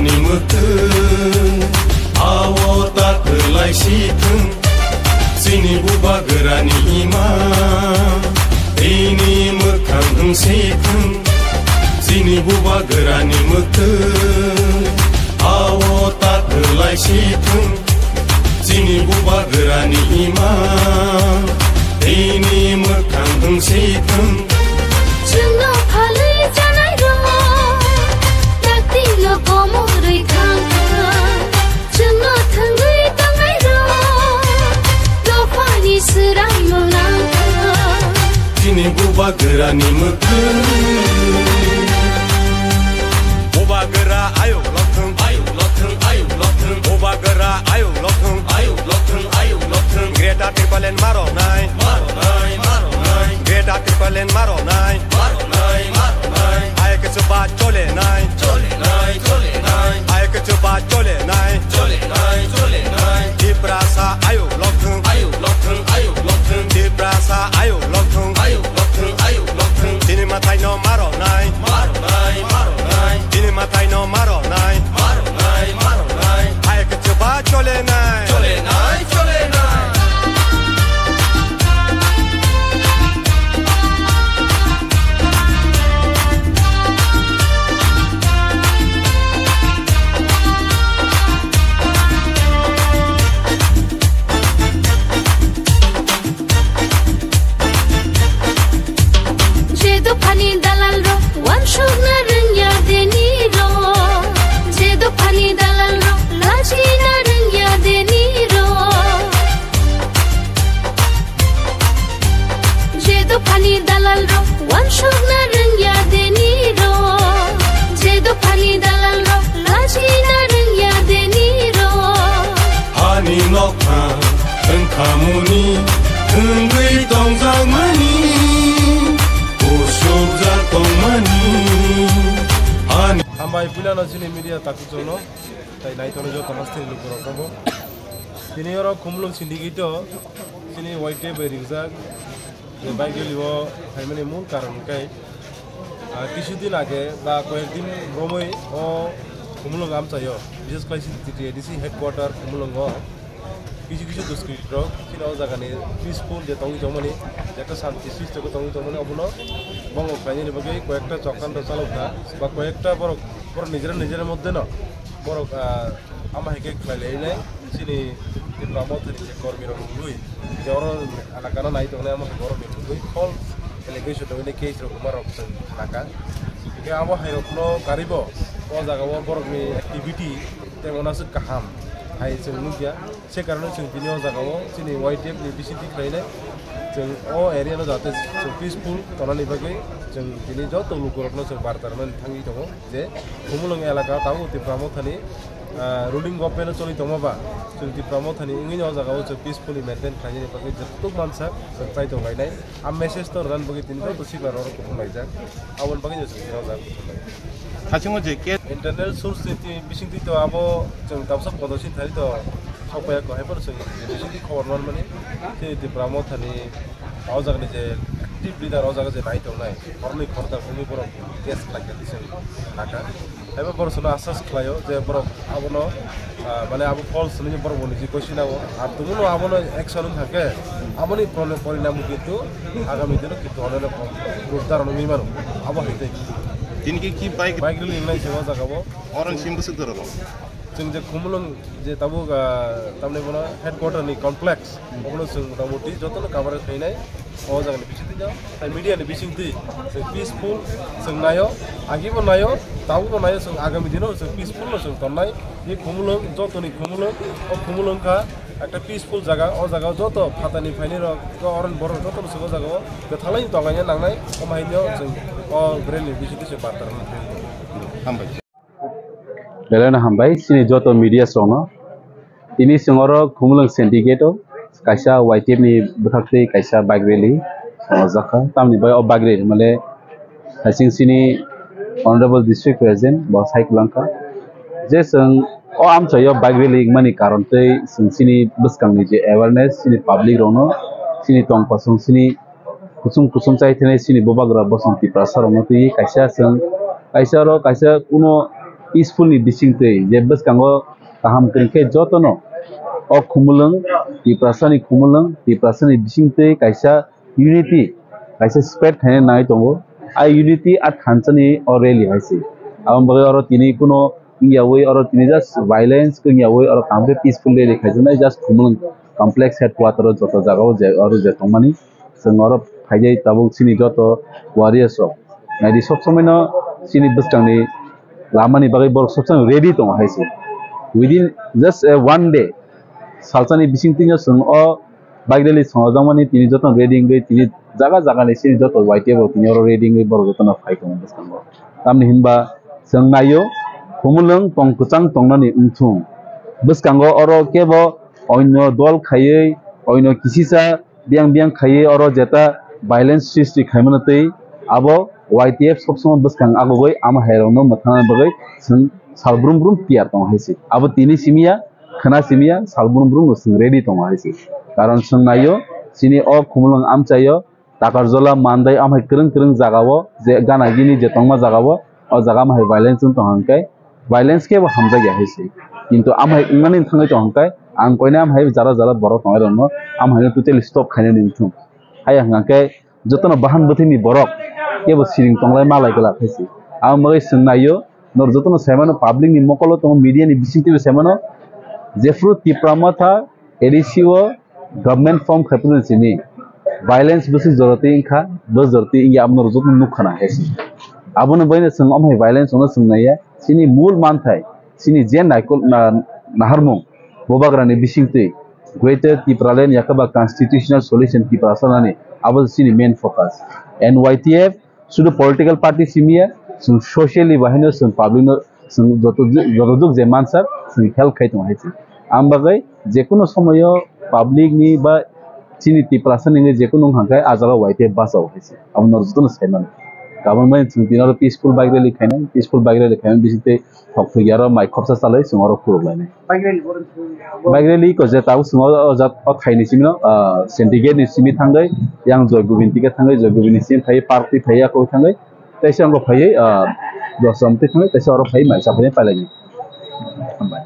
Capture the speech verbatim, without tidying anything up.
Ni mwtwng, ao ta kwlai si thwng. Chini bubagrani ima, tini mwkhang wng si thwng. Chini bubagrani mwtwng, ao ta kwlai si thwng. Chini bubagrani ima, tini mwkhang wng si thwng. Chwngno phalwi chanairok, dakti no komorwi thangkha. Chwngno thwngwi tongnairok, dophani swrangno nangkha. Chini bubagrani mwkhang. Bubagra ayuk lokthwng, ayuk lokthwng, ayuk lokthwng. Bubagra ayuk lokthwng, ayuk lokthwng, ayuk lokthwng. Greater Tipraland maronai, maronai, maronai. Greater Tipraland maronai, maronai, maronai. Ayuk chuba cholenai, cholenai, cholenai. Ayuk chuba cholenai, cholenai, cholenai. Tiprasa ayuk lokthwng, ayuk lokthwng, ayuk lokthwng. Tiprasa ayuk lokthwng, ayuk lokthwng, ayuk lokthwng. Chini mwtaino maronai, maronai, maronai. Chini mwtaino maronai, maronai, maronai. Ayuk chuba cholenai, cholenai, cholenai. Je dophani dalalrok wansukna rwngya denirok, je dophani dalalrok lachina rwngya denirok. Je dophani dalalrok wansukna rwngya denirok, je dophani dalalrok lachina rwngya denirok. Hani nokha wngkhamuni wngwi tongjakmani, kusukjak tongmani. Hani. Hambai puilano chini media takhukchokno, tai naitokno joto hasteni lukurokno bo. Tini oro Khumulwng syndicate-o chini Y T F bai rijak je bike rally-o phaimani mul karon hwnkhe, ah, kisu din age ba koyek din romwi o Khumulwng amchaio, bishes khlai chini T T A D C headquarter Khumulwngo kisu kisu duskriti rok chini o jagani peaceful je tongwi tongmani, je ekta shanti srishti khe tongwi tongmani, obono bongo khlainani bagwi koyekta chokranto chalokha ba koyekta borok, borok nijera nijera moddheno borok, ah, Ama hai khe khlai lai nai chini Tipra Mothani je kormi rok wngwi, je oro elaka no nai tongnai, amo hai borok ni wngwi false allegation rok, case rok kwma rok chwng khnakha. Hingkhe abo hai rok no karibo o jaga o borok ni activity tei mona swk kaham hai chwng nukya. Se karone chwng tini o jaga o chini Y T F ni bisingtwi khlai nai, chwng o area no jate chwng peaceful tonani bagwi chwng tini joto luku rok no chwng barta rwnani thangwi tongo. Je Khumulwng elaka tabuk Tipra Mothani, ah, ruling government choli tongma ba, chwng Tipra Mothani wngwi o jaga o chwng peacefully maintain khlainani bagwi joto mansa chwng try tong lainai. A message to rwna bagwi tini joto sikla rok kuphum laijak. Aboni bagwi chwng tini o jaga kuphum laijak. Hasingo je ke internal source ni twi bising twi to abo chwng tabsa podo sin thari to sokpaya ko hai phano chwng bising twi khobor man mani tini Tipra Mothani o jaga ni je active leader o jaga je nai tong nai, horni khorta bumi borok test khlai khe twi chwng naka. Taibo borok sono asas khlaio je borok abono, ah, mane abo false hwnwi borok bo niji koisinao. Ar tongmano abono action wngkha khe aboni pori-, porinamo kintu agami dino kintu onek rok rudar wngwi mano. Abo hai tei. Tini khe ki bike? Bike rally wngnai se o jaga o. Oro ni sim bwswk dorok. Chwng je Khumulwng je tabuk, ah, tamni bono headquarter ni complex. Obono chwng mota moti jotono cover khainai o jagani bisingtwi no, tai media ni bisingtwi chwng peaceful chwng naio, agibo naio, tabukbo naio, chwng agami dino chwng peaceful no chwng tonnai. Ni Khumulwng, jotoni Khumulwng, o Khumulwng kha ekta peaceful jaga, o jaga o joto phatani phaini rok, o oroni borok jotono chwng o jaga o kwthalai tonglaina nangnai, omo hai no chwng o rally ni bisingtwi chwng barta rwna thangwi tongo. Hambai. Belai no hambai chini joto media rokno. Tini chwng oro Khumulwng syndicate o kaisa Y T F ni bwkhak twi kaisa bike rally swngjak kha. Tamni bai o bike rally male hasing chini Honorable District President bo sai kwlang kha. Je chwng o amchaio bike rally wngmani karon twi chwng chini bwskangni je awareness chini public rokno chini tongkosong chini kusum kusum chai thinai chini bubagra bosong Tiprasa rokno twi kaisa chwng kaisa oro kaisa kuno Peaceful ni bisingtwi je bwskango kaham kwrwng khe jotono o Khumulwng, Tiprasani Khumulwng, Tiprasani bisingtwi kaisa unity, kaisa spread khaina nai tongo. A unity a thansa ni o rally hai se. Aboni bagwi oro tini kuno wngyawi oro tini just violence wngyawi oro kaham khe peaceful rally khaijaknai, just Khumulwng complex headquarter o joto jagao je oro je tongmani. Chwng oro phaijai tabuk chini joto warriors rok. Naidi sob somoi no chini bwskang ni lama ni bagwi borok sob somoi ready tongo hai se. Within just a one day, salsa ni bising twi no chwng o bike rally songjakmani tini joto ready wngwi tini jaga jaga ni chini joto Y T F rok tini oro ready wngwi borok joto no phai tongo bwskango. Tamni hinba chwng naio Khumulwng tong kwchang tongnani wngthung. Bwskango oro kebo onyo dol khaiwi, onyo kisisa biyang biyang khaiwi oro jeta violence srishti khaimano tei abo Y T F sob somoi bwskang agugwi ama hai rokno mwthangna bagwi chwng sal brum brum tiyar tongo hai se. Abo tini simi ya, khwna simi ya, sal brum brum no chwng ready tongo hai se. Karon chwng naio chini o Khumulwng amchaio Takarjala, Mandai, amhai kwrwng kwrwng jagao je gana gini je tongma jagao, o jaga amhai violence wng tong hwnkhe, violence khe bo hamjakya hai se. Kintu amhai wngmani thangwi tong hwnkhe, ang koinai amhai jara jara borok tongnai rokno amhaino totally stop khainani wngthung. Haiya hwnkhe jotono bahan bwthwini borok kebo siring tonglai malai glak hai se. Aboni bagwi chwng naio, norok jotono saimano, public ni mokolo tongo, media ni bisingtwibo saimano, jephru Tipra Motha A D C o government form khai phuru simi violence bwswk jora twi wngkha, bwswk jora twi wngya, abono rwjak nukha na hai se. Abono baino chwng omo hai violence ono chwng naiya, chini mul manthai, chini je naikol na-, naharmung, bubagrani bisingtwi Greater Tipraland yakaba constitutional solution Tiprasa nani, abo chini main focus. N Y T F sudu political party simiya, chwng socially bahaino chwng public no chwng joto joto juk je mansa chwng help khai tongo hai se. Ang bagwi jekunu somoyo public ni ba chini Tiprasa ni je kunu wngkha khe a jaga Y T F bachao hai se. Abo no jotono sai mano. Kabang bai chwng tini oro peaceful bike rally khainai, peaceful bike rally khainai bising tei thok thwi aro mai khopsa chalai chwng oro khuluk lainai. Bike rally ko je tabuk chwng o, o jat o thai ni simi no, ah, syndicate ni simi thangwi yang Joy Govind tike thangwi Joy Govind ni simi phai park twi phai ya koi thangwi teisa wngkha phaiwi, ah, dos rom twi thangwi teisa oro phai mai chapai pailai ni. Hambai.